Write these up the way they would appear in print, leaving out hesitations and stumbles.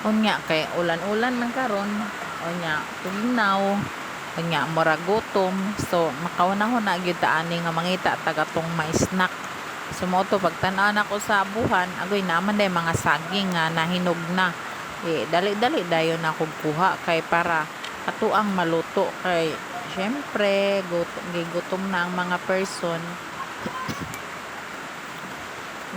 Unya kay ulan-ulan man karon, unya tugnaw, unya murag gutom, so makahuna-huna gyud ta ani nga mangita ta katong ma-snack. So mao to, pagtan-aw nako sa abuhan, agoy, naa man day mga saging nga nahinog na. Eh, dali-dali dayon ako kuha kay para atoang maluto kay syempre gigutom na ang mga person.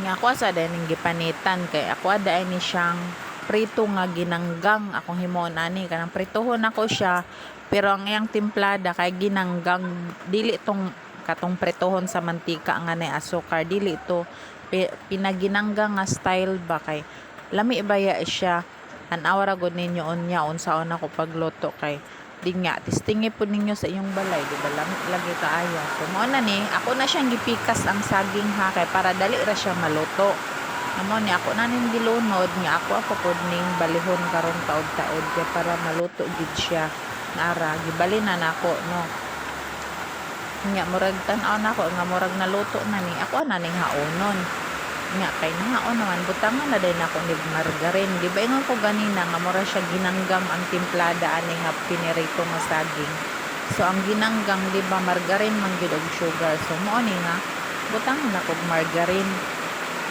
Nga ako sa day ning gipanitan kay ako ada ni siyang prito nga ginanggang. Akong himuon ani, kanang prituhon nako siya, pero ang iyang timplada kay ginanggang, dili tong katong prituhon sa mantika nga nay asukar, dili to. Pinaginanggang nga style ba kay lami baya siya. Tan-awa ra gud ninyo unya unsaon ako pagluto kay di nga testingi pud ninyo sa inyong balay, di ba lami lagi kaayo? So mao na ni, ako na siyang gipikas ang saging ha, kay para dali ra siya maluto. Amo ni, ako na ning gilunod nga ako pa pod ning balihon karon taod-taod kay para maluto gid siya. Nara gibali na nako, no? Nya murag tan-aw nako nga murag naluto na ni, ako na ning haonon. Nya kay nahaon naman, butangan na din ako ni margarine. Di ba ingon ko ganina nga mura siya ginanggang ang timplada ani nga pinirito nga saging? So ang ginanggang, di ba, margarine man gyud og sugar? So mao ni nga butangan nako og margarine.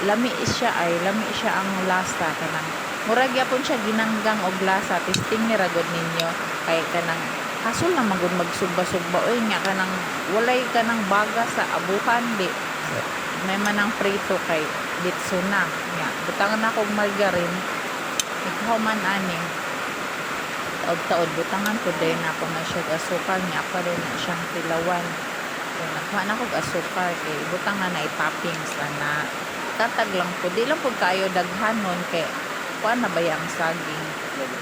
Lami siya ay, lami siya ang lasa, kanang murag gyapon siya ginanggang og lasa. Testing ni ra gud ninyo kay kanang hasol na magud magsugba-sugba oy. Nga kanang walay kanang baga sa abuhan, di may manang prito kay ditso na. Nga butangan nako og margarine. Ikaw man ani, taod-taod butangan ko din ako na siya og asukal. Nga ako din na siyang tilawan. So nagkuha na kog asukal kay butangan na i-toppings ana. Katag lang po, di lang po kayo daghanon kay kuan na ba ang saging,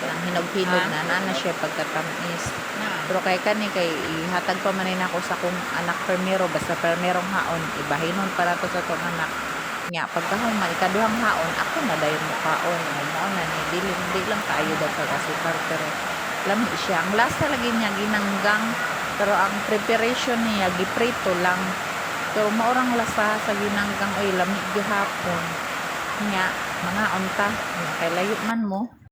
kanang hinog-hinog na na, na siya pagkatamis. Pero kay kani kay ihatag pa man nako sa akong anak permero, basta permerong haon ibahinon para to sa tong anak. Nya pagkahuman, ikaduhang haon, ako na dayon mokaon. O mao na ni, dili di lang kaayo dagkag asukar, pero lami siya. Ang lasa lagi niya ginanggang, pero ang preparation niya giprito lang, pero maurang lasa sa ginanggang oy, lami gihapon. Nya mga unta, nya kay layo man mo.